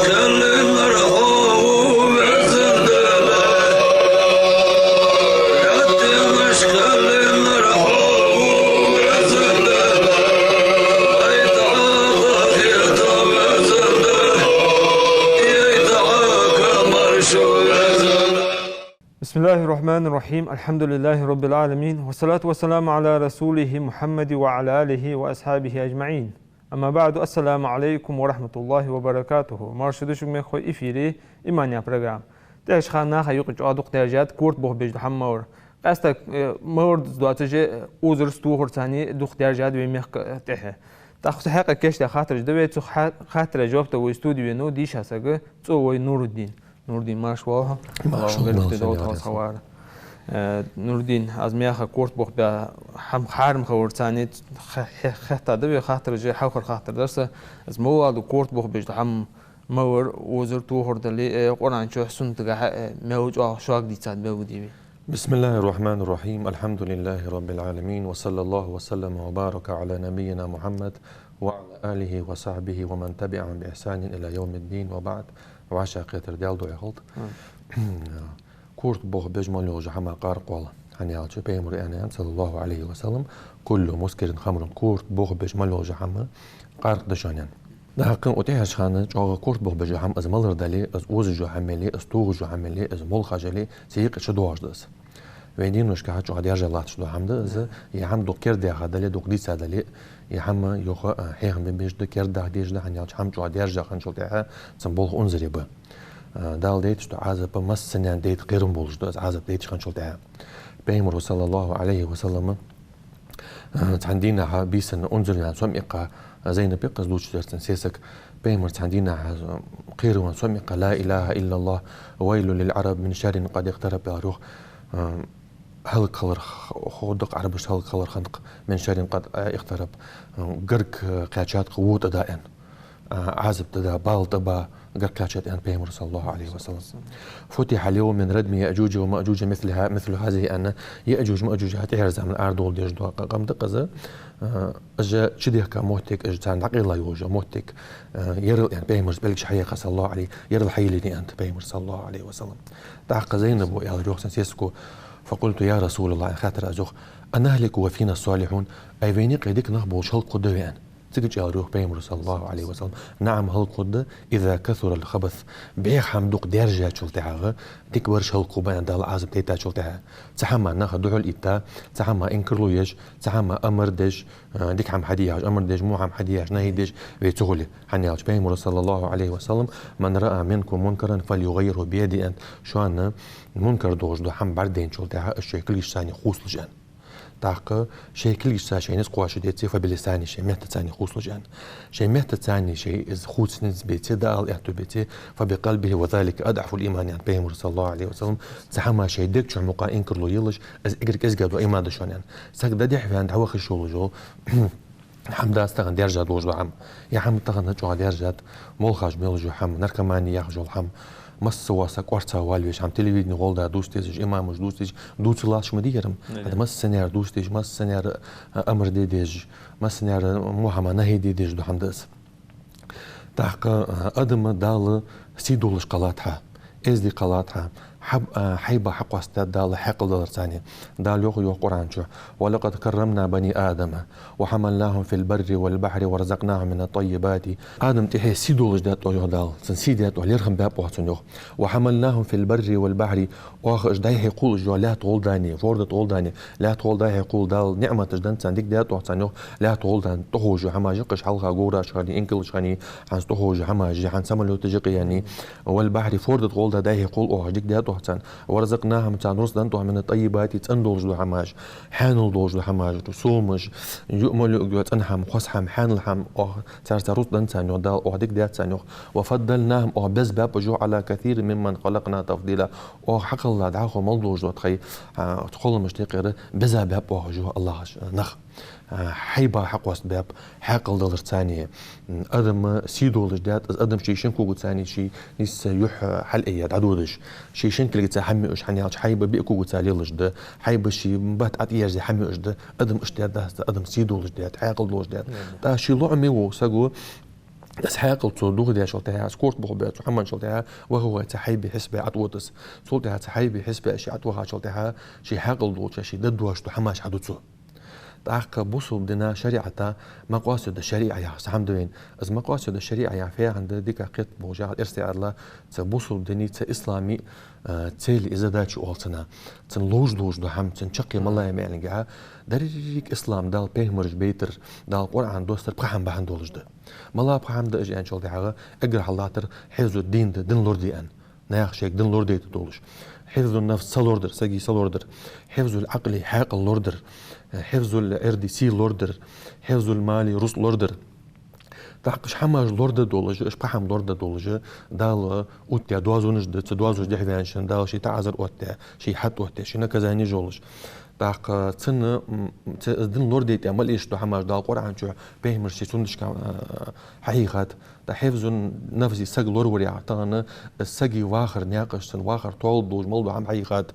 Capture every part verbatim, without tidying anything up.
بسم الله الرحمن الرحيم. الحمد لله رب العالمين. والصلاة والسلام على رسوله محمد وعلى آله وأصحابه أجمعين. أما بعد. السلام عليكم ورحمة الله وبركاته. Марша да шуга, мехкахой, эфире «Иман» яха программа. ТӀехьарча хана наха юкъе чӀоагӀа дукха даьржад корта бохабеш дола хӀама-малар. Къаьстта, э, малар да из доацаш, э, озараш тохар цани дукха даьржад вай мехка, э, тӀехьа. ТӀаккха цу хьакъехьа кийчдаь хаттараш да вай, цу ха-, хаттарашта жоп дала вай студе венав дийша саг, цӀи йоах Нуруддин. Нуруддин, марша воагӀалва. Аллахӏ, Аллахӏ, Аллахӏ, Аллахӏ, Аллахӏ, Аллахӏ, Аллахӏ, Аллахӏ, Аллахӏ, Аллахӏ. Э, Нуруддин, аз мехка корта бохабе хӀама хьарам хилар цани хе-, хе-, хетта да вай хаттараш, хьалхара хаттар дар са, из малав да корта бохабеш дола хӀама, малар, озар тохар дале, э, Къуръан чу, суннатагахьа, э, мел чӀоагӀа шога дийцад, мел дий вай? بسم الله الرحمن الرحيم. الحمد لله رب العالمين. وصلى الله وسلم وبارك على نبينا محمد وعلى آله وصحبه ومن تبعهم بإحسان إلى يوم الدين وبعد. ВӀашагӀкхетар Даьла духьа хилда. Корта бохабеш мел йола хӀама къаркъа воал. ХӀана аьлча Пайхамара аьннад, صلى الله عليه وسلم: «كل مسكر خمر». Корта бохабеш мел йола хӀама къаркъа да шоана, аьнна. ТӀаккха укх тӀехьарча хана чӀоагӀа корта бохабеш йола хӀама из малар дале, из озаш йола хӀама яле, из тохаш йола хӀама яле, из молхаш яле, цу юкъе чудоагӀаш да из. Вай динашка чӀоагӀа даьржа латташ дола хӀама да из. Из хӀама дукха кердадаь дале, дукха дийцадаь дале, из хӀама, йоах, а, хьехам бе безаш да, кердадаха дезаш да, хӀана аьлча хӀама чӀоагӀа даьржа хинначул тӀехьагӀа цун болх унзара ба. А, Дала дайташ дола Ӏазап массанена дайта кхерам болаш да из Ӏазап дайташ хинначул тӀехьагӀа. Пайхамара, صلى الله عليه وسلم, а, цхьан дийнахьа бийсанна унзара ваьнна сом иккха, Зайнаб я-кх из дувцаш дар, цун сесаг. Пайхамара цхьан дийнахьа, а, кхеравенна сом иккха: «لا إله إلا الله، ويل للعرب من شر قد اقترب», — аьлар, йоах. А, хӀалакхилар х-, хургда-кх, Ӏарбашта хӀалакхилар хиннад-кх, «من شر قد اقترب». А, гарга, а, кхаьчад-кх во тӀадам, аьнна. А, Ӏазап тӀадам, бала тӀабам, гарга кхаьчад, аьннад Пайхамара, صلى الله عليه وسلم. «فتح اليوم من ردم يأجوج ومأجوج مثلها، مثل هذه», — аьнна, Яъжуж-Маъжуж тӀехьарча заман арадовла дезаш дола къа-, къам да-кх из. А, уж чудехка моттиг, уж царна дӀакъайла йолаш йола моттиг, а, яр, аьнна, Пайхамара пӀелгаш хьаяьккха, صلى الله عليه، яр хьайийллай, аьннад Пайхамара, صلى الله عليه وسلم. ТӀаккха Зайнаба аьлар, йоах, цун сесаго: «فقلت: يا رسول الله», — аьнна, хаттар аз, йоах: «أنهلك وفينا الصالحون؟» Ай, вайна юкъе дика нах болаш хӀалакхургда вай, аьнна. Цигача аьлар, йоах, Пайхамара, صلى الله عليه وسلم: «نعم, хӀалакхургда, إذا كثر الخبث». Бехк-хӀама дукха даьржачул тӀехьагӀа, дика бараш хӀалакхургба, аьнна, Дала Ӏазап дайтачул тӀехьагӀа. Цхьа хӀама наха духьал этта, цхьа хӀама инкарло еш, цхьа хӀама амар деш, а, дика хӀама хьаде яхаш амар деш, во хӀама хьаде яхаш нахьи деш вай ца хуле. ХӀана аьлча Пайхамара, صلى الله عليه وسلم: «من رأى منكم منكرا فليغيره بيده», — аьннад. Шоана мункар долаш дола хӀама бӀаргадайначул тӀехьагӀа из шоай кулгашца хувцалаш, аьнна. ТӀаккха шоай кулгашца шоай низ кхоачаш деце, «فبلسانه», шоай меттаца хувцалаш, аьнна. Шоай меттаца шоай из хувца низ беце, дӀаала аьттув беце, «فبقلبه وذلك أضعف الإيمان», — аьннад Пайхамара, صلى الله عليه وسلم. Цхьа хӀама шоай дег чу мукъагӀа инкарло елаш, из эггара кӀезига дола иман да шоана, аьнна. Саг дӀадехьаваьнна дӀаваха йиш йолаш йола хӀама дац тахан даьржа долаш дола хӀама. Ер хӀама тахан чӀоагӀа даьржад, молхаш мел йола хӀама, наркомани яхаш йола хӀама. Масса вола саг кӀоарца вала везаш хӀама, телевидене гӀолла дувца дезаш, имамаша дувца дезаш, дувца латташ ма дий ер-м. Хьада массане а дувца дезаш, массане а, а, амар де дезаш, массане а во хӀама нахьи де дезаш дола хӀама да из. ТӀаккха, а, адам Дала сий долаш кхеллад хьа, эздий кхеллад хьа, хьаб-, а, хьайба хьакъоастадаьд Дала хьаькъал даларца. Дала йоах, йоах Къуръан чу: «ولقد كرمنا بني آدم وحملناهم في البر والبحر ورزقناهم من الطيبات». Адам тӀехье сий долаш даьд оаха, йоах Дала. Цун сий даьд оаха, лерхӀам баьб оаха цунна, йоах. «وحملناهم في البر والبحر». Оаха уж дӀай-хьай кхувл, йоах, лаьтта гӀолла, дани, форда тӀа гӀолла, дани, лаьтта гӀолла дӀай-хьай кхувл, Дала ниӀматаш деннад царна, дика даьд оаха царна, йоах, лаьтта гӀолла, дани, тӀаховш йола хӀамаш я-кх уж, хьалха говраш хиннай, инкалаш хиннай, хӀанз тӀаховш йола хӀамаш я, хӀанз самолёташ я-кх яьннай. «والبحر», форда тӀа гӀолла дӀай-хьай кхувл оаха уж дика даьд оаха царна. «ورزقناهم», царна рузкъа деннад оаха, «من الطيبات», цӀена долаш дола хӀамаш, хьаьнала долаш дола хӀамаш, сомаш, юъ-, малуъ йола цӀена хӀама, хоза хӀама, хьаьнала хӀама оаха, царца рузкъа деннад царна, йоах, Дала оаха дика даьд царна, йоах. «وفضلناهم», оаха беза баьб уж, йоах, «على كثير ممن خلقنا تفضيلا». Оаха хьакхелла дӀахо мел долаш дола тхай, а, кхолламашта юкъера беза баьб оаха уж, йоах, Аллахӏа нах. А, хьайба хьакъоастабаьб хьаькъал даларца. М, адам сий долаш даьд, из адам ший шин когаца ший нийсса юхь хьалъайя дӀадодаш. Ший шин кулгаца хӀама юаш, хӀана аьлча хьайба биъ когаца лелаш да, хьайба ший бат ӀотӀаерзаь хӀама юаш да. Адам иштта даьд, дац, адам сий долаш даьд, хьаькъал долаш даьд. ТӀаккха ший лоӀаме вола саго Из хьаькъал цо дохадеш тӀехьа, из корта бохабеш цу хӀаманчул тӀехьа, ваха-ваха цу хьайбе хьисапе ӀотӀавоагӀаш. Цул тӀехьа цу хьайбе хьисапе ше ӀотӀавахачул тӀехьа, ший хьаькъал долча, ший дӀадоагӀаш дола хӀамаш хьаду цо. ТӀаккха бусалба дина шариӀата макъасиду шариӀа яха цхьа хӀама да вайна. Из макъасиду шариӀа яха фу яхилга да, дика кхетабе болча хана, эрсий аьлча, цу бусалба дина, цу ислама, а, цели и задача оал цунах. Цун ловш-ловш дола хӀама, цун чаккхе мел яь маӀан гӀа, деррига ислам Дала пайхамараш байтар, Дала Къуръан доссар пхи хӀама бахьан долаш да. Мала пхи хӀама да уж аьнначул тӀехьагӀа, эггара хьалха латтар хьифзу дин да, дин лораде аьнна. Наха шоашка дин лорадайта долаш. Хьифзу нафс, са лорадар, сага са лорадар. Хьифзул Ӏакъли, хьаькъал лорадар. Хьифзул Ӏирди, сий лорадар. Хьифзул мали, рузкъ лорадар. ТӀаккха уж хӀамаш лораде долаш, уж пхи хӀама лораде долаш, Дала оттаяь доазонаш да, цу доазонаш тӀехьа ваьнначунна Дала ший таӀазар оттаяь, ший хьад оттаяь, ший наказани йолаш. ТӀаккха цунна, м, цу, из дин лорадайта мел эшаш дола хӀамаш Дала Къуръан чу, пайхамараш шоай суннаташка, а, хьахьийхад. ТӀаккха хьифзу нафси, саг лоравар яхар тахан, из сага вахара наькъаш, цун вахар тоалургдолаш мел дола хӀама хьахьийхад.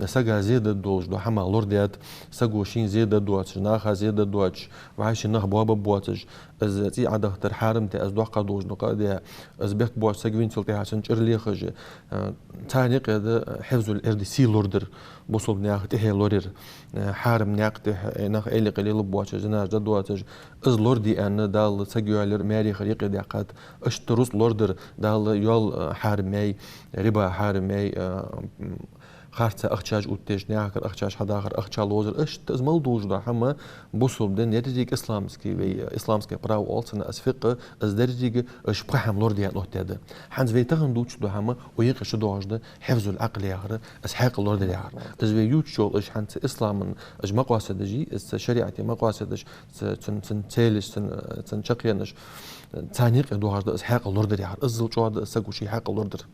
Сага зе дергдолаш дола хӀама лорадаьд, саго шийна зе дергдоацаш, наха зе дергдоацаш, вӀаший нах боабергбоацаш, из цӀий Ӏодахийтар хьарам де, из доккха долаш дола къа де, из бехк боацаш саг вийначул тӀехьа цун чӀир лехаш, а, царна юкъе да хьифзул Ӏирди, сий лорадар, бусалба наьха тӀехье лораяр, а, хьарам наькъа тӀехьа, э, нах эли-къили лелабоацаш, зинаш дергдоацаш, из лораде аьнна, Дала саг йоалаяр, маьре яхар юкъе даьккхад, иштта рузкъ лорадар, Дала йоал, а, хьарам яьй, риба хьарам яьй, а, м, харца ахчаш оттаеш, наьхагара ахчаш хьадахар, ахча ловзар, иштта из мел долаш дола хӀама, бусалба дина деррига исламский, вай исламское право оал цунах, из фикъхӀ, из деррига уж пхи хӀама лораде аьнна оттадаь да. ХӀанз вай тахан дувцаш дола хӀама, укх юкъе ший доагӀаш да хьифзул Ӏакъли яхар, из хьаькъал лорадар яхар. Из вай ювцаш йола уж хӀанз ислама уж макъасидаш, из шариӀата макъасидаш, цун, цун целаш, цун, цун чаккхенаш, царна юкъе доагӀаш да из хьаькъал лорадар яхар. Иззал чӀоагӀа да из саго ший хьаькъал лорадар.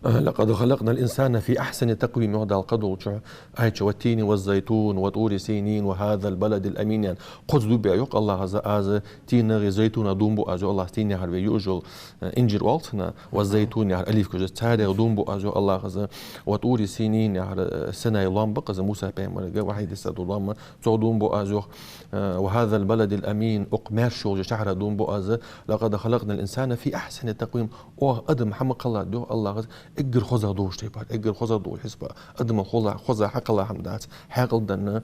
لقد خلقنا الإنسان في أحسن تقويم, йоах Дала кхыдолча аята чу: «والتين والزيتون وطور سينين وهذا البلد الأمين», аьнна. Кхозза дув биа, йоах АллахӀа, аз тинах а зайтунах дув бу аз, йоах АллахӀа, тин яхар вай юаш йола, э, инжир оал цунах, والزيتون яхар оливкаш да, царех дув бу аз, йоах АллахӀа, وطور سينين яхар, э, Синай лоам ба-кх из, Муса пайхамарга вахьи дисса дола лоам, цох дув бу аз, йоах, э, وهذا البلد الأمين, укх маьрша йолча шахьарах дув бу аз. لقد خلقنا الإنسان في أحسن تقويم. Оаха адам хӀама кхеллад, йоах АллахӀа, эггара хоза долча тайпара, эггара хоза долча хьисапа. Адамал хоза, хоза хьакхелла хӀама дац, хьаькъал денна,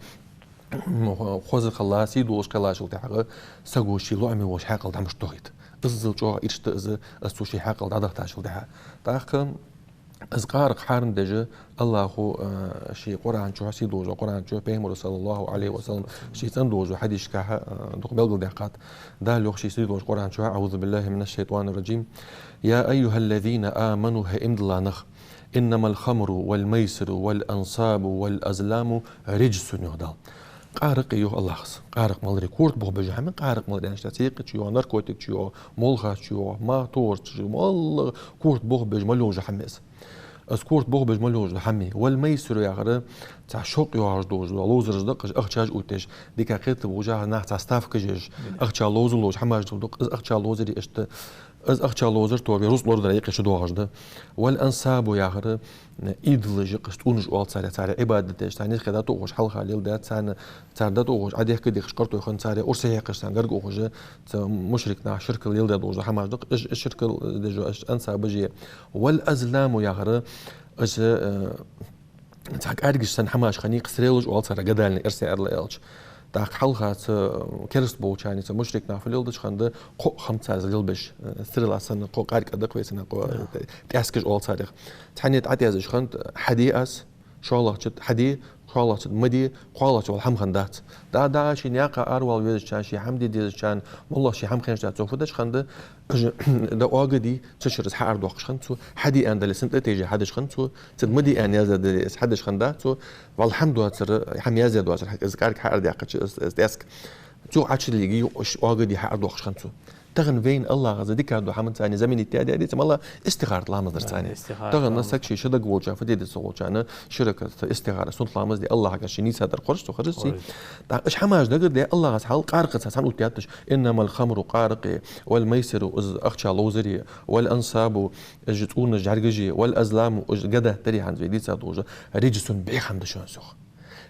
хоза кхелла, сий долаш кхеллачул тӀехьагӀа саго ший лоӀаме волча хьаькъал дӀа мишта дохийт. Иззал чӀоагӀа ирча да из, из цо ший хьаькъал дӀадахийтачул тӀехьагӀа. ТӀаккха из къаракъ хьарам деш АллахӀа, э, ший Къуръан чу, сий долча Къуръан чу, пайхамара, صلى الله عليه وسلم, ший цӀена долча хьадисашка, э, дукха белгалдаьккхад. Дала йоах ший сий долча Къуръан чу: أعوذ بالله من الشيطان الرجيم. يا أيها الذين آمنوا, хӀай иман дилла нах, إنما الخمر والميسر والأنصاب والأزلام رجس, йоах Дала. Къаракъ, йоах АллахӀа, къаракъ малар, корта бохабеш хӀама, къаракъ малар аьнна, цу юкъе чуйоагӀа, наркотик чуйоагӀа, молха чуйоагӀа, матор чуйоагӀа, моллагӀа корта бохабеш мел йола хӀама я из. Из корта бохабеш мел йола хӀама я. والميسر яхар, цхьа шовкъ йоагӀаш дола ловзараш да-кх уж, ахчаш оттаеш, дика кхетабе болча хана, наха цхьа ставкаш еш, ахча ловза ловзаш хӀамаш да-кх уж, из ахча ловзари иштта, из ахча ловзар тоби, рузкъ лорадар юкъе ший доагӀаш да. والأنصاب яхар, идолаш я-кх уж, цӀенаш оал царех, царех Ӏибадат деш, царна юхе дӀатохаш хьалха леладаь, царна, цар дӀатохаш, Ӏодехка дехаш, къартойхан царех урс хьекхаш, царна гарга ухаш, цу мушрик наха ширк леладаь долаш дола хӀамаш да-кх уж, уж ширк деш, уж ансабаш я. والأزلام яхар, уж, э, цхьа кӀаьргаш санна хӀамаш хиннай-кх, стрелаш оал царех, гадальни, эрсий аьлча. ТӀаккха хьалха цу кераста болчарна, цу мушрик наха фу леладеча хана, кхоъ хиннад цар из лелабеш, э, стрела санна, кхоъ кӀаьрга кӀадакх вай санна, кхоъ, э, тӀаьскаш оал царех. Цхьанне тӀа ӀотӀаязъеш хиннад: хьаде аз, шоллагӀча тӀа хьаде, кхоалагӀча тӀа ма де, кхоалагӀча вала хӀама хиннадац. ДӀа, дӀа ший наькъа аравала везачарна, ший хӀама де дезачарна, моллагӀа ший хӀама хиннача цо фу деш хиннад, уж дӀаоагадий, цу шера из хьаарадоаккхаш хиннад цо, хьаде аьнна дале, цунна тӀатежа хьадеш хиннад цо, цунна ма де аьнна яздаь дале, из хьадеш хиннадац цо, вала хӀама доацар, хӀама яздаь доацар, из кӀаьрга хьаарадаьккхача, из, из тӀаьск. Цо Ӏочулелийга, юкъе оагадий, хьаарадоаккхаш хиннад цо. Тахан вайна АллахӀа из дика дола хӀама царна заменить даь, даь деций, мала истихарат ламаз дар царна. Тахан саг ший ши даг волча, фу де деза волча, ши ракаӀат истихара, суннат ламаз де, АллахӀагара ший нийсадар кхоачаш, цо хозача. ТӀаккха уж хӀамаш дагардаь, АллахӀа из хьал къаракъаца цхьана оттадаьд уж: إنما الخمر, къаракъи, والميسر, из ахча ловзари, والأنصاب, уж цӀенаш, жӀаргаши, والأزلام, уж гадаьттари, хӀанз вай дийца долаш, رجس, бӀеха хӀама да шоана из, йоах.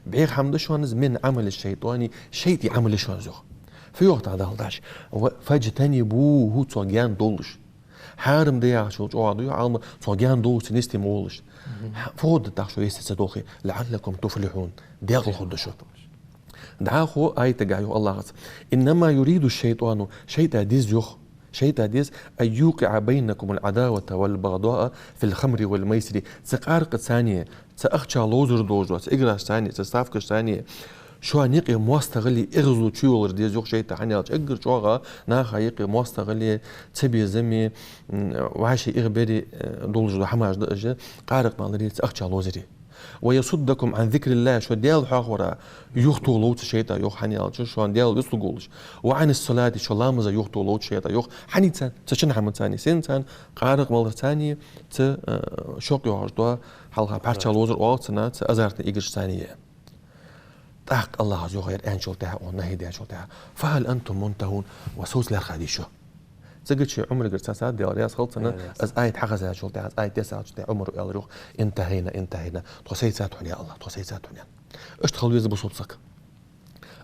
БӀеха хӀама да шоана из, من عمل الشيطان, шайтӀий Ӏамал я шоана из, йоах. Фу йоах тӀаккха Дала дӀахо? «Ва фаджтанибуху», цох гаьна довлалаш. Хьарам да яхачул чӀоагӀа да йоах Ӏалама, цох гаьна довлалаш, цун йисте ма волалаш. Фу хургда тӀаккха шо йисте ца довле? «Ла'аллакум туфлихьун», декъала хургда шо. ДӀахо аятагахь йоах АллахӀа: «Иннама юриду шайтӀану», шайтӀа деза йоах. ШайтӀа деза: «Ан юкъиӀа байнакумул Ӏадавата вал багъдаъа фил хамри вал майсири». Цу къаракъашца, цу ахча ловзар долаш дола, цу играшца, цу ставкашца шоана юкъе моастагӀали, эгӀазло чуйоллар деза йоах шайтӀа, хӀана аьлча эггара чӀоагӀа наха юкъе моастагӀали, цабезами, м, вӀаший эгӀабари, э, долаш дола хӀамаш да уж, къаракъ малари, цу ахча ловзари. «Ва ясуддакум Ӏан зикриллахӀ», шо Даьла хьоахавара юхатоха лов цу шайтӀа йоах, хӀана аьлча шоана Даьла вицлургволаш. «Ва Ӏанис салати», шо ламаза юхатоха лов цу шайтӀа йоах. ХӀана царна? Цу шин хӀаманца, сенца? Къаракъ маларца, цу, э, шок йоагӀаш дола, хьалха парччахьа ловзар оал цунах, цу азартни играшца. ТӀаккха АллахӀа йоах, ер аьнначул тӀехьагӀа, укхун нахьи даьчул тӀехьагӀа: «Фахьал антум мунтахьун?» Ва совца лаьрхӀа дий шо? Цигача Ӏумарагара цхьа саг, Даьла раьза хилва цунна, из аят хьахезачул тӀехьагӀа, из аят дийшачул тӀехьагӀа Ӏумара аьлар йоах: «Интахьайна, интахьайна». Тхо сайцад хьона, я АллахӀ, тхо сайцад хьона. Иштта хила веза бусалба саг.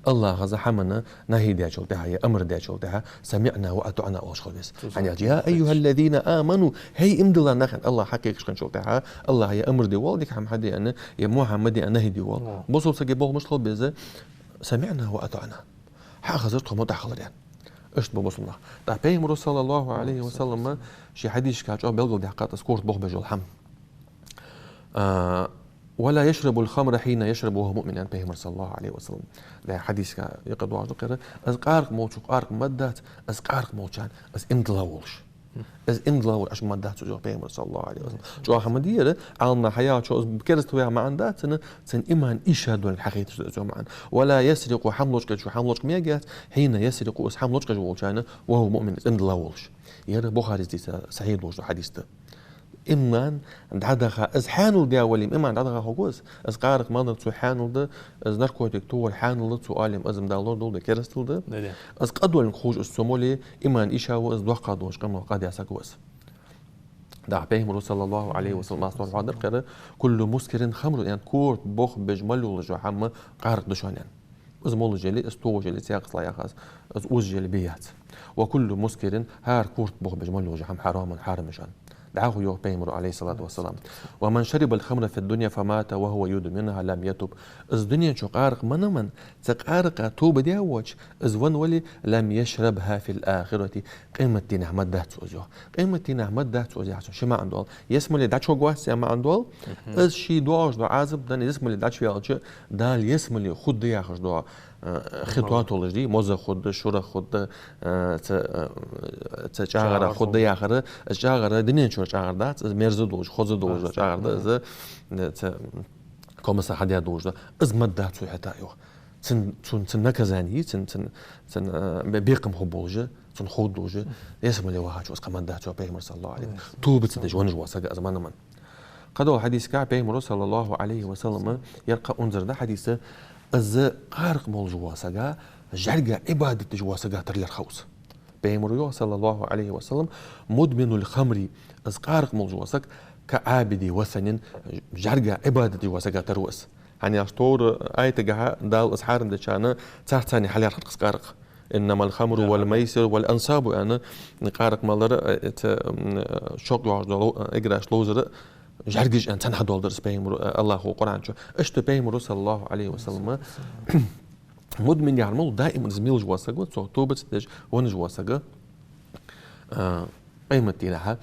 АллахӀа цхьан хӀаман нахьи даьчул тӀехьагӀа, е амар даьчул тӀехьагӀа «самиӀна ва атаӀна» оалаш хила веза. ХӀана аьлча: «Я айюхьаллазина аману», хӀай иман дилла нах, аьнна, АллахӀ хьакхайкаш хинначул тӀехьагӀа, АллахӀа е амар де воалл, дика хӀама хьаде аьнна, е во хӀама ма де аьнна нахьи де воалл. Бусалба сага болх мишта хила беза? «СамиӀна ва атаӀна». Хьахезар тхо, мутӀахьа хилар, аьнна. Иштта ба бусалба нах. ТӀаккха Пайхамара, саллаллахӀу Ӏалайхи ва саллам, ший хьадисашка чӀоагӀа белгалдаьккхад из корта болх беш йола хӀама. А, «Ва ла яшрабул хамра хьина яшрабуху муъмин», аьннад Пайхамара, саллаллахӀу Ӏалайхи ва саллам. ДӀа хьадисашка юкъе доагӀаш да-кх ер: из къаракъ молча, къаракъ ма дац, из къаракъ молча, из иман дилла волаш. Из иман дилла волаш, иштта ма дац из, йоах Пайхамара, саллаллахӀу Ӏалайхи ва саллам. ЧӀоагӀа хӀама да ер, Ӏалама наха хьаяьлча, из кераста ва яха маӀан дац цун, цун иман ийша долга хьахайташ да из йоах маӀан. «Ва ла ясрикъу», хӀама лочкъаеш, хӀама лочкъа ма ергьяц, «хьина ясрикъу», из хӀама лочкъаеш волча, «ва хува муъмин», из иман дилла волаш. Ер Бухарис дийца сахьихь долаш дола хьадис да. Иман дӀадаха, из хьанал даь вале-м, иман дӀадаха хургва из. Из къаракъ малар цу хьанал да, из наркотик тохар хьанал да цу оале-м, из-м Дала лорадолда, керастал да. Да, да. Из къа долга ховш из цу моле, иман ийша ва из, доккха долча къамах къа даь саг ва из. ДӀа Пайхамара, саллаллахӀу Ӏалайхи ва саллам, массанахьа хьоахадаьр-кх ер: «Куллу мускирин хамрун», аьннад, корта болх беш мел йола хӀама къаракъ да шоана, аьннад. Из молаш яле, из тохаш яле, цхьаькхаза яхаш, из озаш яле, бе яц. «Ва куллу мускирин», хӀара корта болх беш мел йола хӀама, хьарамун, хьарам я шоана. ДӀахо йоах Пайхамара, Ӏалайхи ссалату вассалам: «Ва ман шарибал хамра фид дунья фа мата ва хува юдминуха лам ятуб». Из дунен чу къаракъ менна-менна, цу къаракъах тоба даь воацаш из венна вале, «лам яшрабха фил ахирати», къематдийнахьа менна дац цо из, йоах. Къематдийнахьа менна дац цо из яхачун ши маӀан дола. Ялсмале дӀачуваргвац яха маӀан дола. Из ше доагӀаш дола Ӏазап данна ялсмале дӀачуваьлча, Дала ялсмале хургда яхаш дола, э, хи тоатолаш дий, моза хургда, шурах хургда, э, цу, э, цу чӀагӀарах хургда яхар, из чӀагӀар дунен чура чӀагӀар дац, из мерза долаш, хоза долаш дола чӀагӀар да из, э, цу комаса хьадаь долаш да. Из менна дац цо хӀаьта, йоах. Цун, цун, цун наказани, цун, цун, цун, э, бе-, бекхам хургболаш, цунна ховргдолаш, ялсмале вахача из кхы менна дац, йоах Пайхамара, саллаллахӀу Ӏалайхи ва саллам. Тоба ца деш венна вола саг из менна-менна. Кхыдолча хьадисагахь Пайхамара, саллаллахӀу Ӏалайхи ва саллам, ер кхы унзара да хьадис, из къаракъ молаш вола саг жӀарга Ӏибадат деш вола сага тара лаьрхӀа ва из. Пайхамара йоах, саллаллахӀу Ӏалайхи ва саллам: «Мудминул хамри», из къаракъ молаш вола саг, «каӀабиди васанин», жӀарга Ӏибадат деш вола сага тара ва из. ХӀана аьлча тховра аятагахьа Дала из хьарам дечарна царца хьалаьрхӀад-кх из къаракъ. «Иннамал хамру вал майсиру вал ансабу», аьнна, къаракъ малар, э, цу, м, шок йоагӀаш дола, э, играш ловзар, жӀаргаш аьнна цхьана хьадоаладир из Пайхамара, э, АллахӀа Къуръан чу. Иштта Пайхамара, саллаллахӀу Ӏалайхи ва саллам, мудмин яхар малув, даим из мелаш вола саг ва, цох тоба ца деш венна вола саг, э, къематдийнахьа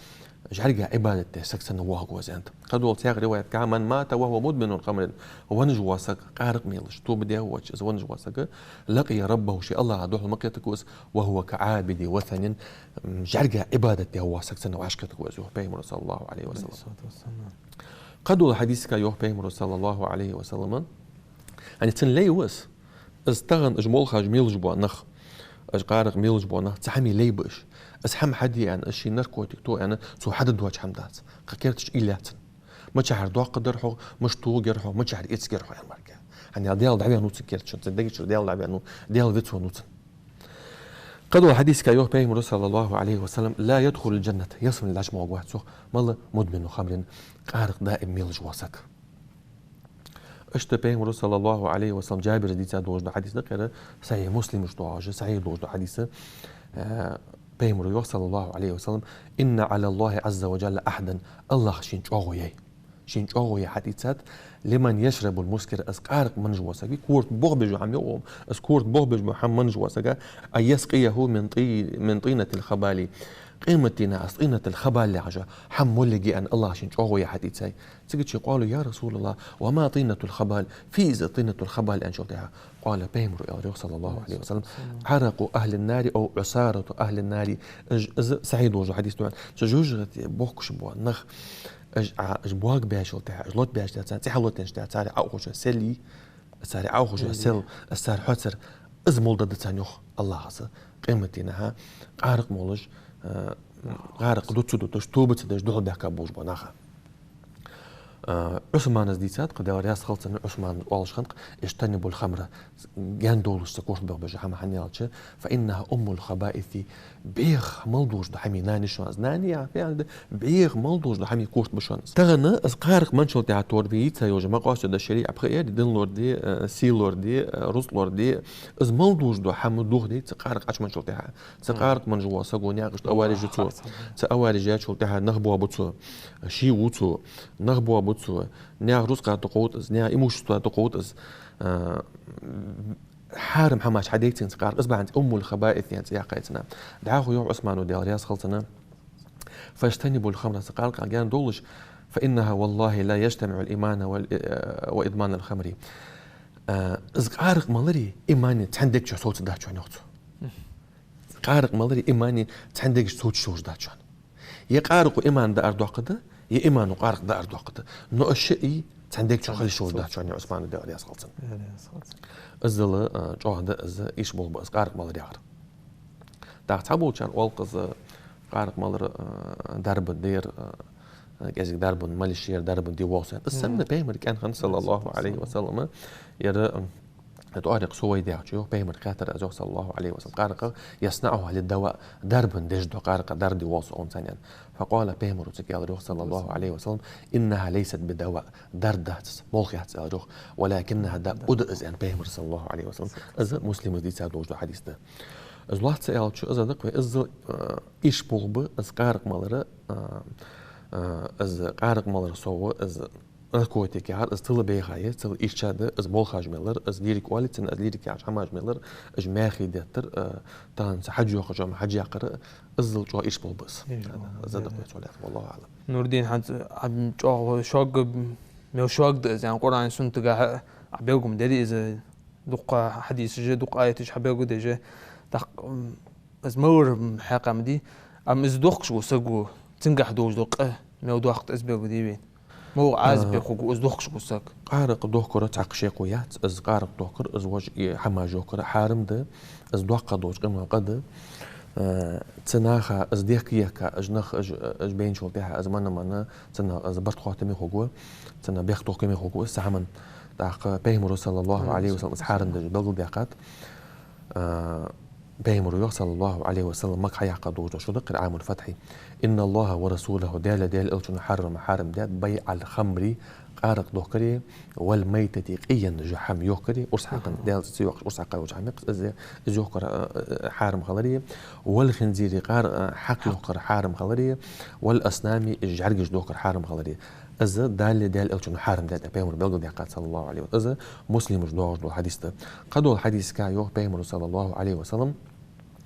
жӀарга Ӏибадат деш саг санна воагӀаргва из, аьннад. Кхыдолча цхьаькха риваятагахь: «Ман мата ва хува мудминул хамрин», венна вола саг, къаракъ мелаш, тоба даь воацаш из венна вола саг, «лакъия раббаху», ший АллахӀа духьал ма кхетаргва из, «ва хува каӀабиди васанин», м, жӀарга Ӏибадат даь вола саг санна вӀашагӀкхетаргва из, йоах Пайхамара, саллаллахӀу Ӏалайхи ва саллам. Кхыдолча хьадисагахь йоах Пайхамара, саллаллахӀу Ӏалайхи ва саллам, хӀана цун лай ва из. Из тахан уж молхаш мелаш бола нах, уж къаракъ мелаш бола нах, цу хӀаман лай ба уж. Из хӀама хьаде аьнна, из ший наркотик то аьнна, цо хьадергдоацаш хӀама дац. Кхы керттерча уйла яц цун. Мичахьара доккха дар хьогӀ, мишта тоъаргьяр хьогӀ, мичахьара эцаргьяр хьогӀ, аьнна мара. ХӀана аьлча Даьла дӀавеннав цун керттера, цун дега чура Даьла дӀавеннав, Даьла вицвеннав цун. Кхыдолча хьадисагахь йоах Пайхамара, саллаллахӀу Ӏалайхи ва саллам: «Ла ядхулул джанната», ялсмале дӀачумоагӀаргвац, йоах, мала, «мудмину хамрин», къаракъ даим мелаш вола саг. Иштта Пайхамара, саллаллахӀу Ӏалайхи ва саллам, Джабира дийца долаш да хьадис да, кхера Сахьихь Муслима чу доагӀаш, сахьихь долаш да хьадис. Э, Пайхамара йоах, саллаллахӀу Ӏалайхи ва саллам: «إن على الله عز وجل عهدا». АллахӀа шийна чӀоагӀо яьй. Шийна чӀоагӀо яь хьатӀаийцад: «لمن يشرب المسكر», из къаракъ менаш вола саг, корта бохабеш йола хӀама йоах, из корта бохабеш йола хӀама менаш вола сага: «أن يسقيه من طي-، من طينة الخبال». Къематдийнахьа из тӀийнатул-хабал яхаш йола хӀама моллагӀа аьнна, АллахӀа шийна чӀоагӀо яь хьатӀаийцай. Цигача: «قالوا يا رسول الله وما طينة الخبال؟» Фу я из тӀийнатул-хабал аьнначул тӀехьагӀа? قال, Пайхамара аьлар йоах, саллаллахӀу Ӏалайхи ва саллам: «عرق أهل النار أو عصارة أهل النار». Из, из сахьихь долаш да хьадис да. Цу жожагӀате бохкаш бола нах, из, а, из бог баьчул тӀехьагӀа, из лот баьчул тӀехьагӀа, царна цӀи хьалотаенначул тӀехьагӀа, царех Ӏоухаш йола сел, царех Ӏоухаш йола сел, из цар хьоцар, из моллагӀа да царна йоах АллахӀа къематдийнахьа, къаракъ молаш, э, къаракъ ду ца дуташ, тоба ца деш, духьал баьхка болаш бола нах. Э, Ӏусмана дийцад-кх, Даьла раьза хилва цунна, Ӏусмана оалаш хиннад-кх: «اجتنبوا الخمر». Гаьна довлаш цу корта бохабеш йола хӀама, хӀана аьлча: «فإنها أم الخبائث». БӀеха мел долаш дола хӀамий нана я из. Нана я, фу аьннад, бӀеха мел долаш дола хӀамий корта ба шоана из. Тахан из къаракъ менначул тӀехьагӀа тора вай йийца йолаш я, макъоса да шариӀа пхи эр, дин лораде, э, сий лораде, э, рузкъ лораде, из мел долаш дола хӀама дохаде цу къаракъ Ӏочуменначул тӀехьагӀа. Цу къаракъ менаш вола саго наькъашта авареш ю цо. Цу авареш яьчул тӀехьагӀа нах боабу цо, ше ву цо, нах боабу цо, наьха рузкъа тӀакховда из, наьха имущества тӀакховда из. Э, хьарам хӀамаш хьадайцинца къаракъ, из бахьанца «أم الخبائث» аьнна цӀи яьккхай цунна. ДӀахо йоах Ӏусмана, Даьла раьза хилва цунна: «فاجتنبوا الخمر», цу къаракъах гаьна довлаш, «فإنها والله لا يجتمع الإيمان وال-، وإدمان الخمر». Э, из къаракъ маларе имани цхьан дега чу совцаргдац шоана, йоах цо. Къаракъ маларе имани цхьан дега чу совцаш йолаш дац шоана. Е къаракъо иман даар доаккхаргда, е имано къаракъ даар доаккхаргда. Но уж шиъ цхьан дега чу хила йиш йолаш дац шоана, йоах Ӏусмана, Даьла раьза хилва цунна. Иззал, э, чӀоагӀа да из, ийрча болх ба из къаракъ малар яхар. ТӀаккха цхьаболчар оал-кх из къаракъ малар, э, дарба да ер, э, кӀезига дарбан мел йиш я ер, дарбан де воал со аьнна. Из санна Пайхамара кӀаьнк хиннад, саллаллахӀу Ӏалайхи ва саллам, ер, э, тӀоарикъ совай даьхача, йоах, Пайхамарга хаьттар аз, йоах, саллаллахӀу Ӏалайхи ва саллам, къаракъах: «يصنعها للدواء», дарбан деш да къаракъах, дарба де воал со цунца аьнна. «فقال», Пайхамара цунга аьлар, йоах, саллаллахӀу Ӏалайхи ва саллам: «إنها ليست بدواء», дарба дац из, молха яц из, аьлар, йоах, «ولكنها داء», уд из, аьннад Пайхамара, саллаллахӀу Ӏалайхи ва саллам. Из Муслима дийца долаш да хьадис да. Из лоацца аьлча, из а да-кх вай, иззал, э, ийрча болх ба из къаракъ малар, э, э, из къаракъ малар совгӀа, из наркотик яхар, из цул бӀеха я, цул ийрча да, из молхаш мел яр, из лирика оалий цунна, из лирика яхача хӀамаш мел яр, уж маьхий деттар, э, тахан цу хьаж йоаккхача хӀама хьаж яккхар, иззал чӀоагӀа ийрча болх ба из. Из а да-кх вай цул лаьтта, والله أعلم. Нурдин, хӀанз а чӀоагӀа шога, мел шога да из, яӀни Къуръан, суннатагахьа а белгалдаьд из, дукха хьадисаш а, дукха аяташ а хьабелгалдеш а, тӀаккха, м, из малар, м, хьакъ ма дий, амма из дохкаш вола саг, цунгахьа долаш дола къа мел доаккх, из белгалде вайна. Мел Ӏазап бе хургва из дохкаш вола саг. Къаракъ дохкар цхьаккха шеко яц, из къаракъ дохкар, из вож, э, хӀамаш йохкар хьарам да, из доккха долча къаман къа да. Э, цу наха из дехка-ехка, уж нах, уж, уж байначул тӀехьагӀа из мана-мана, цу наха из барт хоаттаме хургва, цу наха бехктохкаме хургва из цу хӀаман. ТӀаккха Пайхамара, саллаллахӀу Ӏалайхи ва саллам, из хьарам деш белгалдаьккхад. Э, Пайхамара йоах, саллаллахӀу Ӏалайхи ва саллам, Макка хьаяьккха долаш да шу, да-кх ер Ӏамул-фатхь: «إن الله ورسوله», Даьлеи Даьла Элчои, «حرم», хьарам даьд, «بيع الخمر», къаракъ дохкари, «والميتة», къе енна хӀама йохкари, урс хьакха, Даьла цӀи йоаккхаш урс хьакха йолча хӀамах, из, из йохкар, э, э, хьарам хилари, «والخنزير», къар-, э, хьакъ йохкар хьарам хилари, «والأصنام», жӀаргаш дохкар хьарам хилари. Из Даьлеи Даьла Элчои хьарам даьд, Пайхамара белгалдаьккхад, саллаллахӀу Ӏалайхи ва саллам. Из Муслима чу доагӀаш дола хьадис да. Кхыдолча хьадисага йоах Пайхамара, саллаллахӀу Ӏалайхи ва саллам,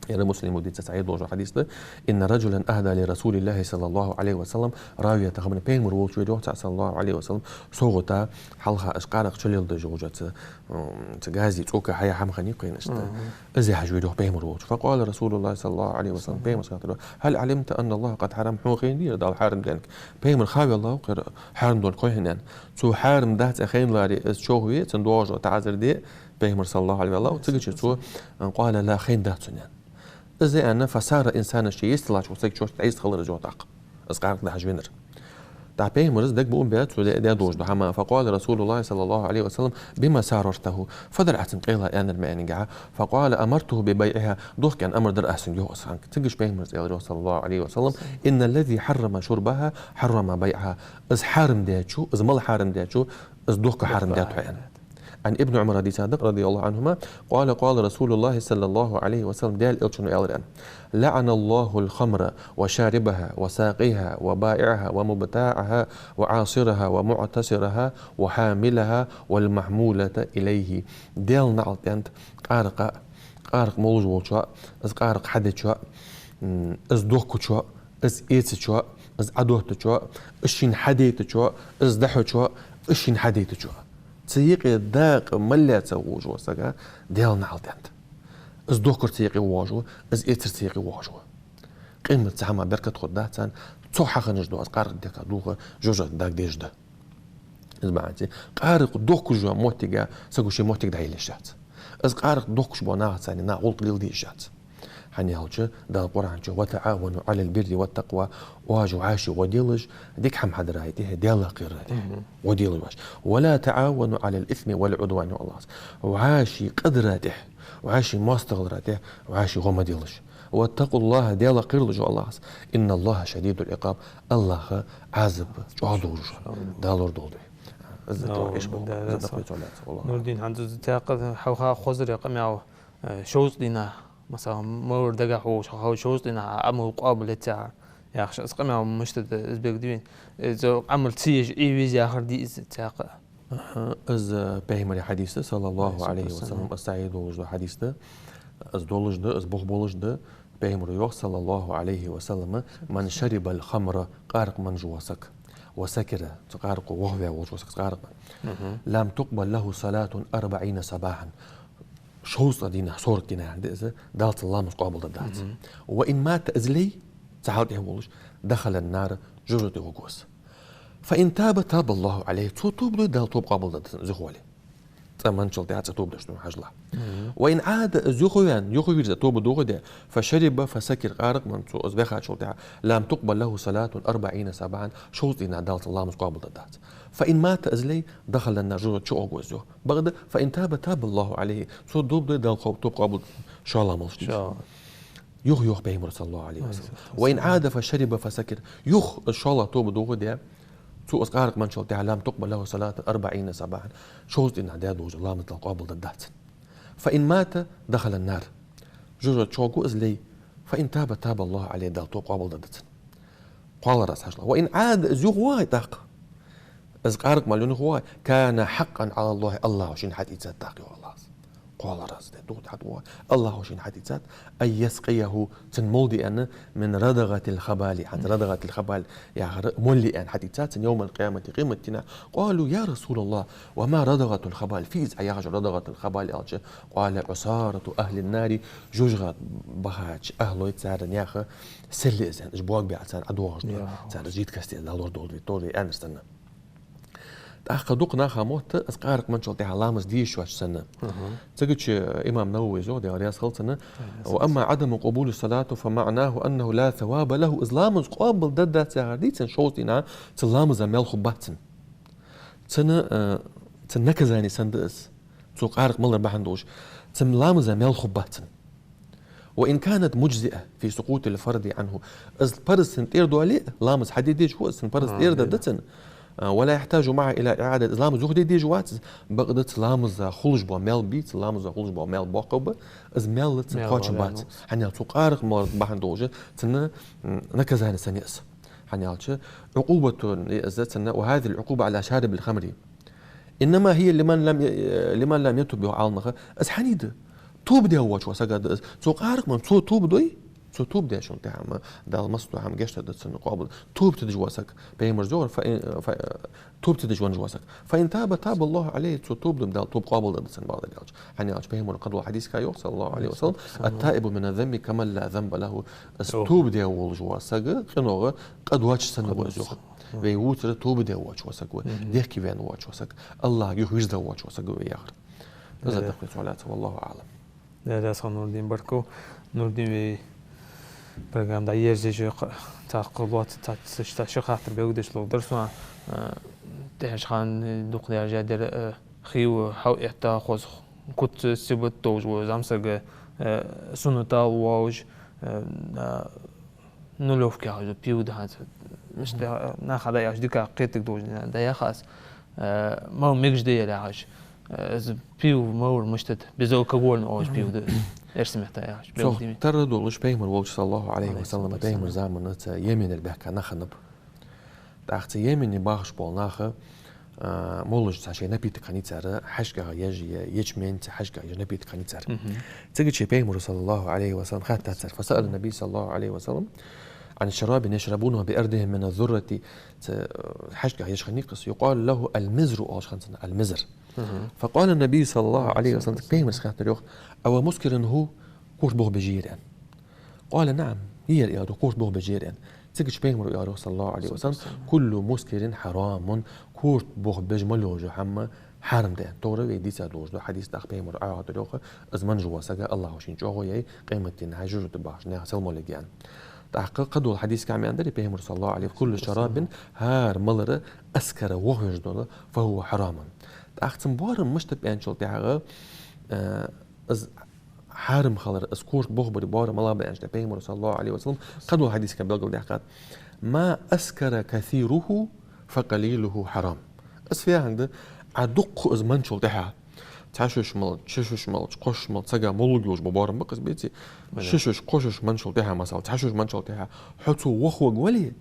ер Муслима дийца сахьихь долаш дола хьадис да: «إن رجلا أهدى لرسول الله صلى الله عليه وسلم راوية خمر». Пайхамар волча вера йоах цхьа, саллаллахӀу Ӏалайхи ва саллам, совгӀата хьалха уж къаракъ чулелдеш йолча цу, м, цу газе, цӀока хьаяь хӀама хиннай-кх вайна иштта. Из яхьаш вера йоах Пайхамар волча. «فقال رسول الله صلى الله عليه وسلم», Пайхамара хаьттар йоах: «هل علمت أن الله قد حرم؟» Хьона хайнадий ер Дала хьарам даьннар? Пайхамар ха веллав-кх ер хьарам долга хой хьона аьнна. Цо хьарам дац аьнна хайнаваларе, из човхаве, цунна доагӀаш дола таӀазар де, Пайхамар, саллаллахӀу Ӏалайхи ва саллам, веллав, цигача цо, э, «قال لا», хайндац цунна аьнна. Из а аьнна, «فصار إنسانا», ше йистеллача волча сага чурт дӀайистхилар из, йоах, тӀаккха. Из къаракъ дахьаш венар. ТӀаккха Пайхамара из дагабуам баьб, цо даь, даь долаш дола хӀама. «فقال رسول الله صلى الله عليه وسلم: بم ساررته؟» Фу дар Ӏа цунна къайла аьннар, ма аьннинге. «فقال: أمرته ببيعها». Дохка аьнна амар даьр аз цунга, йоах, из хӀанз. Цигача Пайхамара аьлар йоах, саллаллахӀу Ӏалайхи ва саллам: «إن الذي حرم شربها حرم بيعها». Из хьарам даьчо, из мала хьарам даьчо, Из дохка хьарам даьд хьо, аьнна. عن ابن عمر, хьадис да, رضي الله عنهما, قال: قال رسول الله صلى الله عليه وسلم, Даьла Элчано аьлар, аьнна: لعن الله الخمر وشاربها وساقيها وبائعها ومبتاعها وعاصرها ومعتصرها وحاملها والمحمولة إليه. Даьла наӀалт, аьннад, къаракъа, къаракъ молаш волчоа, из къаракъ хьадечоа, м, из дохкачоа, из эцачоа, из Ӏодоттачоа, из шийна хьадайтачоа, из дӀахьочоа, из шийна хьадайтачоа. Цу юкъе дакъа мел лаьца волаш вола саг, Даьла наӀалт, аьннад. Из дохкар цу юкъе воагӀаш ва, из эцар цу юкъе воагӀаш ва. Къемат цу хӀаман беркат хургдац царна, цох хьахиннаш да из къаракъ дехка дулх, жожагӀате дагадеш да. Из бахьанца къаракъ дохкаш йола моттиг, саго ший моттиг дӀаеллаш яц. Из къаракъ дохкаш бола нахаца царна гӀулакх леладе йиш яц. ХӀана аьлча Дала Къуръан чу: وتعاونوا على البر والتقوى, оаш вӀаший гӀо делаш, дика хӀама хьадарах тӀехьа, Даьлах кхерарах тӀехьа. Мгм. ГӀо делаш оаш. ولا تعاونوا على الإثم والعدوان, йоах АллахӀа. ВӀаший къа дарах тӀехьа, вӀаший моастагӀаларах тӀехьа, вӀаший гӀо ма делаш. واتقوا الله, Даьлах кхералаш, йоах АллахӀа. إن الله شديد العقاب. АллахӀа Ӏазап чӀоагӀа долаш ва. Дала лорадолда вай. Из да, Нурдин, хьанз из тӀаккха хьалха хозар къамаьл, э, шовзткъа дийнахьа, масала, мовлар дагахьа волаш хьалха шовзткъа дийнахьа Ӏамал къоабал ецар яхаш, из къамаьл мишта да, из бегдивин. Из Ӏамал ца еш Ӏе веза яхар дий из тӀаккха? Аха, из, э, Пайхамара хьадис да, صلى الله عليه وسلم, из сахьихь долаш дола хьадис да, из долаш да, из бух болаш да, Пайхамара йоах, صلى الله عليه وسلم: من شرب الخمر, къаракъ менна вола саг, وسكر, цу къаракъо вохаваь волаш вола саг, къаракъ менна, Мгм. لم تقبل له صلاة أربعين صباحا. Шовзткъа дийнахьа, сорок дийнахьа да из, Дала цун ламаз къоабал дергдац. Мгм. وإن مات, из ле, цу хьала тӀехьа волаш, دخل النار, жожагӀате гӀоргва из. فإن تاب تاب الله عليه, цо тоба дой, Дала тоба къоабал дергда цун, из юхавале. ЦӀа менначул тӀехьа цӀа тоба деш да хьажал. Мгм. وإن عاد, из юхаваьнна, юхавийрза, тоба дохаде, فشرب فسكر, къаракъ менна цо из вахачул тӀехьа, لم تقبل له صلاة أربعين صباحا, шовзткъа дийнахьа Дала цун ламаз къоабал дергдац. فإن مات, из ле, دخل النار, жожагӀате чугӀоргва из, йоах. Бакъда, فإن تاب تاب الله عليه, цо тоба дой, Дала тоба къоабал, шоллагӀа малаш да. ШоллагӀа. Юха йоах Пайхамара, صلى الله عليه وسلم: وإن عاد فشرب فسكر. Юха из шоллагӀа тоба дохаде, цо из къаракъ менначул тӀехьа, لم تقبل له صلاة أربعين صباحا, шовзткъа дийнахьа даь долаш дола ламаз Дала къоабал дергдац. فإن مات دخل النار. ЖожагӀате чугӀоргва из ле, فإن تاب تاب الله عليه, Дала тоба къоабал дергда цун. КхоалагӀа раз хьажал. وإن عاد, из юхавоагӀе тӀаккха, из къаракъ мел юхавоагӀе, كان حقا على الله, АллахӀа шийна хьатӀаийцад тӀаккха, йоах АллахӀа. КхоалагӀа раз, де, духьа хьатӀавоагӀе, АллахӀа шийна хьатӀаийцад, أن يسقيه, цунна молла де аьнна, من ردغة الخبال, хӀанз ردغة الخبال яхар молла е аьнна хьатӀаийцад цунна, يوم القيامة, къематдийнахьа. قالوا: يا رسول الله، وما ردغة الخبال؟ Фу я из Ӏа яхаш ردغة الخبال аьлча? قال: عصارة أهل النار, жожагӀате бахача ахӀлой, цар наьха сел я из, аьнна, уж богабаьб царна, ӀодоагӀаш да, цар жидкость я из, Дала лорадолда вай, тӀаккха вай аьннар санна. ТӀаккха дукха наха мотт да из къаракъ менначул тӀехьа ламаз де йиш йоацаш санна. Мгм. Цигача имам Нававе йоах, Даьла раьза хилва цунна: وأما عدم قبول الصلاة فمعناه أنه لا ثواب له. Из ламаз къоабал дергдац яхар дий цун, шовзткъа дийнахьа цун ламаза маьл хургбац цунна. Цун, э, цун наказани санна да из. Цо къаракъ малар бахьан долаш, цун ламаза маьл хургбац цунна. وإن كانت مجزئة في سقوط الفرض عنه. Из парз цун тӀера доале, ламаз хьаде дезаш ва из, цун парз тӀера да, да цун. А, ولا يحتاج معها إلى إعادة. Из ламаз юхаде дезаш вац из, бакъда цу ламаза хулаш бола маьл бий, цу ламаза хулаш бола маьл боккха ба, из маьл цунна кхоачам бац. ХӀана аьлча цо къаракъ малар бахьан долаш, цунна, м, наказани санна я из. ХӀана аьлча, عقوبة я из цунна, وهذه العقوبة على شارب الخمر. إنما هي لمن لم ي-، لمن لم يتب, йоах Ӏаламнаха. Из хьанна да? Тоба даь воацаш вола сага да из. Цо къаракъ менна, цо тоба дой, цо тоба даьчул тӀехьа-м Дала массадола хӀама гешт дергда цунна, къоабал. Тоба ца деш вола саг, Пайхамара йоах, فإن، ف-، тоба ца деш венна вола саг. فإن تاب تاب الله عليه, цо тоба дой-м, Дала тоба къоабал дергда цунна, бакъдар аьлча. ХӀана аьлча Пайхамара кхыдола хьадисага йоах, صلى الله عليه وسلم: التائب من الذنب كمن لا ذنب له. Из тоба даь волаш вола саг къинойх къа доацаш санна ва из, йоах. Вай вувцар тоба даь воацаш вола саг ва, дехке ваьнна воацаш вола саг, АллахӀага юхавийрза воацаш вола саг ва вай яхар. Из да, даккхий цо лаьца, والله أعلم. Да, да, са Нурдин, баркал. Нурдин, вай программа дӀаерзаеш я, цхьаккха лоаца, цхьацца ши хаттар белгалдеш ловргдар сона, э, тӀехьарча хана дукха даьржа дар, э, хий ва, хьал этта хоза, куц, сибат долаш вола зӀамсаг, э, суннатал воалаш, э, а, нулевка яхаш да, пиво да хӀанз. Мишта, наха дӀаяхача дикагӀа кхетаргдолаш да, дӀаяхац. Э, мала мегаш да ер яхаш. Э, из пиво ма вар мишта да, безалкогольный оалаш пиво да из. Эрсий меттала яхаш. Цох тарра долаш Пайхамар волча, صلى الله عليه وسلم, Пайхамара заман цу Йеменера баьхка нах хиннаб. ТӀаккха цу Йемене бахаш бола нах, э, молаш цхьа шоай напиток хиннай цар, хьаьшках еш, е ячмень, цхьа хьаьшках еш напиток хиннай цар. Цига чу Пайхамара, صلى الله عليه وسلم, хаьттад цар: فسأل النبي صلى الله عليه وسلم عن شراب يشربونه بأرضهم من الذرة. Цу, э, хьаьшках еш хиннай-кх из, يقال له المزر оалаш хиннад цунах, المزر. فقال النبي صلى الله عليه وسلم, Пайхамара хаьттар йоах: أو مسكر هو, корта бохабеш я ер, аьнна. قال: نعم, я ер, аьлар, корта бохабеш я ер, аьнна. Цига чу Пайхамара аьлар йоах, صلى الله عليه وسلم: كل مسكر حرام, корта бохабеш мел йола хӀама хьарам да, аьнна. Тохара вай дийца долаш дола хьадис тӀаккха Пайхамара Ӏояхийтар йоах, из менна вола саг АллахӀа шийна чӀоагӀо яьй, къематдийнахьа жожагӀате бахача наьха сел молларгья, аьнна. ТӀаккха кхыдолча хьадиса тӀа ма аьннадарий Пайхамара, صلى الله عليه وسلم: كل شراب, хӀара малар أسكر, вохавеш дола, فهو حرام. ТӀаккха цун боарам мишта ба аьнначул тӀехьагӀа, э, из хьарам хилар, из корта бохабара боарам малагӀа ба аьнначул тӀехьагӀа Пайхамара, صلى الله عليه وسلم, кхыдолча хьадиса тӀа белгалдаьккхад: ما أسكر كثيره فقليله حرام. Из фу яхилга да, Ӏа дукха из менначул тӀехьагӀа, цхьа шуш мала, ши шуш мала, кхо шуш мала, цхьа молларгйолаш бола боарам ба-кх из, беций? Ши шуш, кхо шуш менначул тӀехьагӀа, масала, цхьа шуш менначул тӀехьагӀа хьо цо вохаваргвале,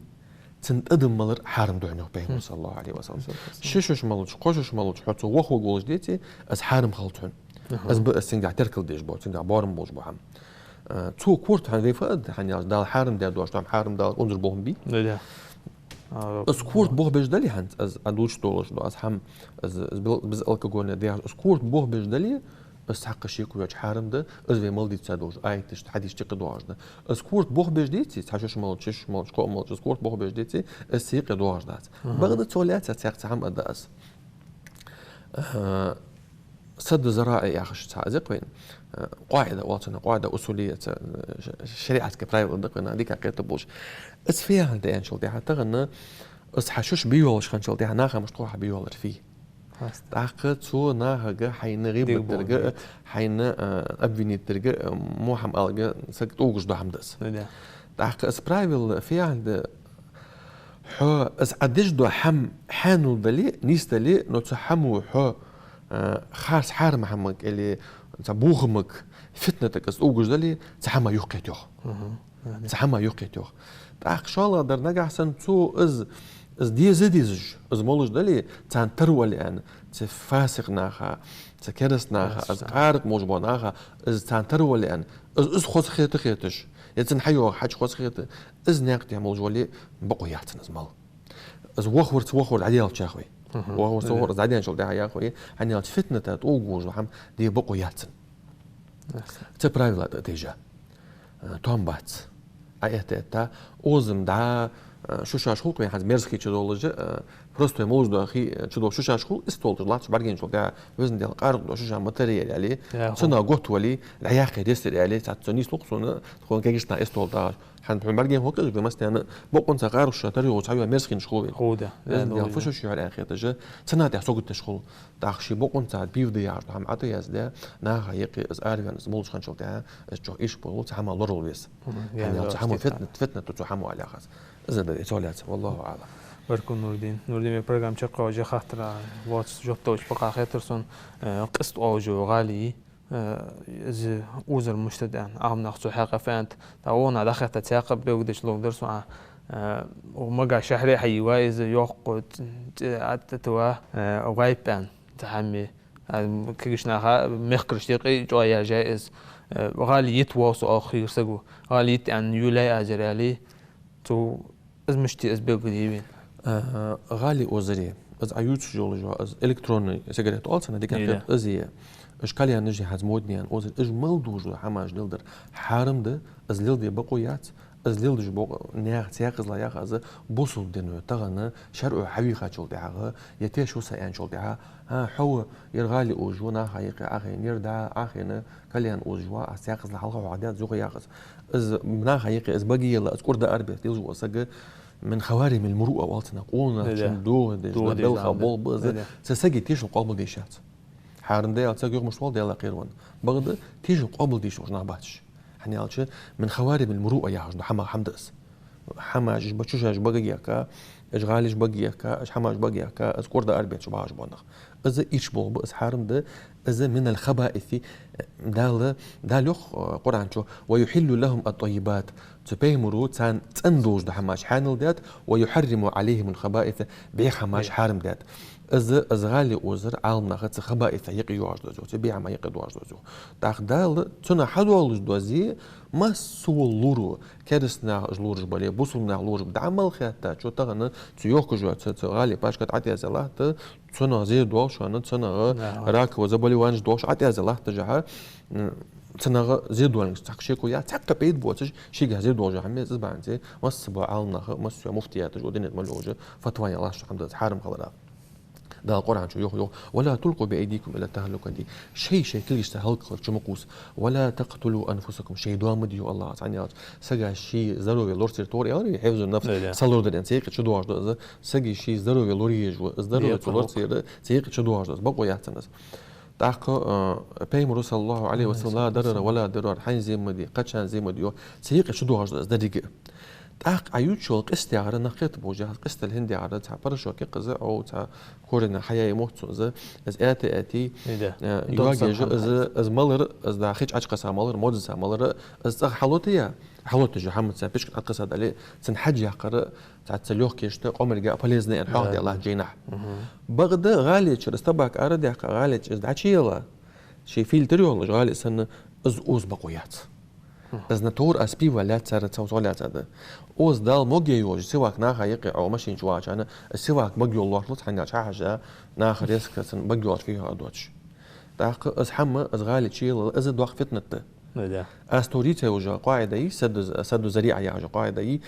цун тӀадам малар хьарам да хьона, йоах Пайхамара, صلى الله عليه وسلم. Ши шуш мала, кхо шуш мала хьо цо вохаваргволаш, деций, из хьарам хилац хьона. Из ба из цунгахьа теркалдеш бола, цунгахьа боарам болаш бола хӀама. Э, цо корта хьона вай фу да, хӀана аьлча Дала хьарам даь дола хӀама хьарам даларга унзара болх бий? Из корта бохабеш дале хӀанз, из Ӏа дувцаш долаш дола, из хӀама, из, из бел-, безалкогольный да яхаш, из корта бохабеш дале, из цхьаккха шеко йоацаш хьарам да, из вай мел дийца долаш, аяташца, хьадисашца юкъе доагӀаш да. Из корта бохабеш деций, цхьа шуш мала, ши шуш мала, кхоъ мала, из корта бохабеш деций, из цу юкъе доагӀаш дац. Бакъда цо лаьца цхьаккха цхьа хӀама да из. Э, سد الذرائع яхаш цхьа из я-кх вайна, э, къаӀида оал цунах, къаӀида усулия, цхьа, э, ш-, шариатски правила да-кх вайна, дика кхетаргбола. Из фу яхилга да аьнначул тӀехьагӀа, тахан из хьа шуш бе йолаш хинначул тӀехьагӀа наха мишта хов хьа бе йолар фуй? ТӀаккха цу нахага хьайна гӀийбат дарга, хьайна, э, обвинить дарга, э, во хӀама аларга саг тӀугаш дола хӀама да из. ТӀаккха из правила фу яхилга да, хьо из Ӏа деш дола хӀама хьанал дале, нийса дале, но цу хӀамо хьо, э, харц хьарам хӀамага или цхьа бохамага, фитнатага из тӀугаш дале, цу хӀамах юхакхет йоах. Цу хӀамах юхакхет йоах. ТӀаккха шоллагӀдар, нагахьа санна цо из, из деза дезаш, из молаш дале, царна тара вале аьнна, цу фасикъ наха, цу кераста наха, из къаракъ молаш бола наха, из царна тара вале аьнна, из, из хоза хета хеташ, е цунна хьайоагӀа хьаж хоза хета, из наькъа тӀа молаш вале, бокъо яц цунна из мала. Из вохавар, ца вохавар дӀаделча яхаш вай. Вохавар, ца вохавар из дӀадаьнначул тӀехьагӀа яхаш вай, хӀана аьлча фитната тӀугаш дола хӀама де бокъо яц цунна. Цу правила тӀа тайжа. Э, тоам бац. Ӏа этта, этта, озам да, э, шушаш хул-кх вайна хӀанз мерзкий чу долаш, э, простой молаш дола хий, э, чу долаш шушаш хул, истол тӀа латташ бӀаргаяйчул тӀехьагӀа, везан Даьла, къаракъ дола шуша ма тара, аьле, цунах готта вале, дӀаяккха реза тара, аьле, цхьацца цо нийслу-кх сона, тхона кагийча наха истол тӀа. ХӀана, хӀана бӀаргаяйна хул-кх из, массанена, бокъонца къаракъ шуша тара йоагӀа цхьа йола мерзкий хул вайна. Ховш да. Везан Даьла, фу шуш я хьона аьнна хеташ, цунах тӀехьа сагот деш хул. ТӀаккха ше бокъонца пиво да яхаш дола хӀама Ӏо тӀа яздаь, наха юкъе из араваьнна, из молаш хинначул тӀехьагӀа, из чӀоагӀа ийрча болаш, цу хӀамах лоралуш веза. ХӀана аьлча цу хӀамо фитнат, фитнат да цу хӀамо, аьле яхаш. Из да, из цо лаьца, والله أعلم. Баркал, Нурдин. Нурдин, вай программа чакхйоалаш, ер хаттара лоаца жоп далча бакъахьа хетар сона, э, къист оалаш йола гӀали, э, из озар мишта да аьнна, Ӏаламнаха цо хьакъехьа фу аьннад. ТӀаккха вона дӀахетта цхьаккха белгалдеш ловргдар сона, э, укх Мага шахьаре хьайийвай из, йоккха, цӀи-, цӀи аттатава, э, гӀайб аьнна, цхьа хӀама. А, кагийча наха, мехкарашта юкъе чӀоагӀа яьржай из. Э, гӀали йита воал со, оаха хийра саго. ГӀали йита аьнна йолаяьй аз ер, аьле, цо из мишта я, из белгалъе вайна. Э, гӀали озари, из Ӏа ювцаш йолаш йола, из электронный сигарет оал цунах, дика кхет, из е. Уж кальянаш я хӀанз модни аьнна озар, уж мел долаш дола хӀамаш леладар хьарам да, из леладе бокъо яц, из леладеш бола наьха цхьаькхазло яха из бусалба дино тахан шарӀо хьавийхачул тӀехьагӀа, е теш ва са аьнначул тӀехьагӀа, хӀа, хьо ва, ер гӀали озаш ва, наха юкъе Ӏохайна, ер да Ӏохайна, кальян озаш ва, аз цхьаькхазло хьалха хьоахадаьд, юха яхаш. Из наха юкъе из баге ялла, из кӀур даар беса лелаш вола саг, من خوارم المروءة оал цунах, къонахчун догӀа деш, догӀа деш, белха болх ба из, цу сага тешал къоабалдеш яц. Хьарам да аьле, саг юха мишта воал, Даьлах кхеравенна. Бакъда тешал къоабалдеш йолаш нах бац уж. ХӀана аьлча, من خوارم المروءة яхаш дола хӀама, хӀама да из. хӀамаш ба, чушаш багагеха, уж гӀалаш багагеха, уж хӀамаш багагеха, из кӀорда арабеча багӀаш бола нах. Из ирча болх ба, из хьарам да, из من الخبائث, Дала, Дала йоах, э, Къуръан чу: «ويحل لهم الطيبات». Цу пайхамара царна цӀена долаш дола хӀамаш хьаьнал даьд, «ويحرم عليهم الخبائث», бӀеха хӀамаш хьарам даьд. Из, из гӀали озар Ӏаламнаха цу хабаисах юкъе йоагӀаш да из, цу бӀеха хӀамах юкъе доагӀаш да из. ТӀаккха Дала цунах хьадоалаш да из, масса а лораш, кераста нах уж лораш бале, бусалба нах лораш бале, дӀа мел хетта, чу тахан цу йохкаш йола, цу, цу гӀали пачкат ӀотӀаязъялахь, цунах зе доагӀаш, цунах раковые заболеванеш доагӀаш ӀотӀаязъялахь, жаха, м, цунах зе доаллаш цхьаккха шеко яц, цхьаккха пайда боацаш, шийгахьа зе доагӀаш хӀама я из, из бахьанца масса а бола Ӏаламнаха, масса а муфтияташа, дунен тӀа мел йолча фатва яллаш хӀама да из хьарам хиларах. Дала Къуръан чу йоах, йоах: «ولا تلقوا بأيديكم إلى التهلكة». Шоай, шоай кулгашца хӀалакхилара чу ма кхувса. «ولا تقتلوا أنفسكم». Шоай доа ма дий, йоах АллахӀа, цхьана аьлча. Сага ший здоровье лорацар тохар аьлар, حفظ النفس, са лорадар аьнна, цу юкъе чудоагӀаш да из. Сага ший здоровье лораеш ва, здоровье цо лорацар, цу юкъе чудоагӀаш да из, бакъо яц цунна из. ТӀаккха, э, пайхамара, صلى الله عليه وسلم: «لا ضرر ولا ضرار», хьайна зе ма де, кхычарна зе ма де, йоах, цу юкъе чудоагӀаш да из деррига. ТӀаккха Ӏа ювцаш йола къиста яхар, нах кхетаргболаш, къиста хӀана да яхар, цхьа порошок я-кх из, Ӏо цхьа коренах хьаяь мотт цо из, из аьтта-аьтта, э, йоагӀаш я из, из малар, из дӀа хи чу Ӏочукхесса малар, модзаца малар, из цӀагӀа хьалотаяь, хьалотаеш йола хӀама, цхьа пачкат Ӏокхесса дале, цунна хьаж яккхар, цхьацца лёгкешта, къамарга полезно я аьнна хьоахадаьлча жайнашка. Бакъда гӀалечура из табак арадаьккха, гӀалечура из дӀачуяла, ший фильтр йолаш гӀали санна, из оза бакъо яц. Из натура, из пиво лаьцар, цхьа сох лаьцад. Оза Дала моге йолаш, сивак наха юкъе Ӏо машина чу вагӀача хана, из сивак мага йолаш лоархӀац, хӀана аьлча хьажа, наха резко цунна мага йолаш фу я хьадоацаш. ТӀаккха из хӀама, из гӀали чуялал, из доккха фитнат да. Ну да. Аз тхьовра дийца йола къаӀида я, садду, садду зарриӀа яха къаӀида я.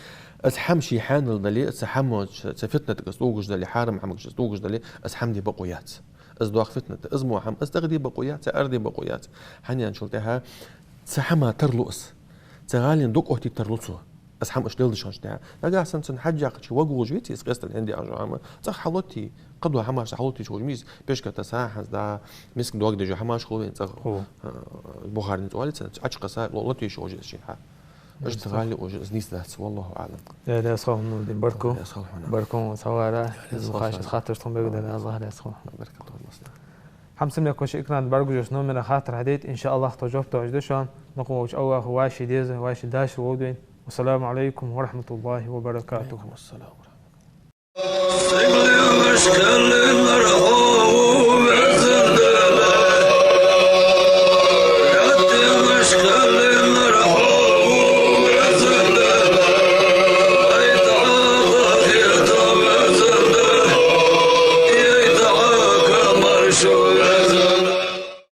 Из хӀама ший хьаьнал дале, цу хӀамах, цу фитнатага из тӀугаш дале, хьарам хӀамага из тӀугаш дале, из хӀама де бакъо яц. Из доккха фитнат да. Из мо хӀама, из цӀагӀа де бакъо яц, араде бакъо яц. ХӀана аьлча тӀехьа цу хӀамах тарлу из. Цу гӀален дог оттийта тарлу цо, из хӀама иштта леладеш хинначул тӀехьа. Нагахьа санна цунна хьаж яьккхача вагӀаш веце из, къестал хӀана де яхаш хӀама, цӀагӀа хьалотае, кхыдола хӀамаш хьалотаеш хулаш ма вий из, пачката сахьанца дӀа, миска дог деш йола хӀамаш хул вайна цӀагӀа. Ху. Э, Бухарийс оал цунах, Ӏочукхесса ло-, лотаеш хулаш из шийна хьа. Иштта гӀали хулаш из нийса дац, والله أعلم. Даьла раьза хилва хьона, Нурдин, баркал. Даьла раьза хилва хьона. Баркал, цхьа вар, из вахаш хаттараш тхона бегадара, Аллахӏ раьза хилва. Баркал, Аллахӏ. ХӀама сама кхоачаш, экрана тӀа бӀаргагуш йолча номера хаттар хьадайта, иншааллахӀ, тхо жоп тоадергда шоана. Накъаволча Аллахӏа вӀаший деза, вӀаший дашар лолда вайна. والسلام عليكم ورحمة الله وبركاته. وعليكم السلام ورحمة الله.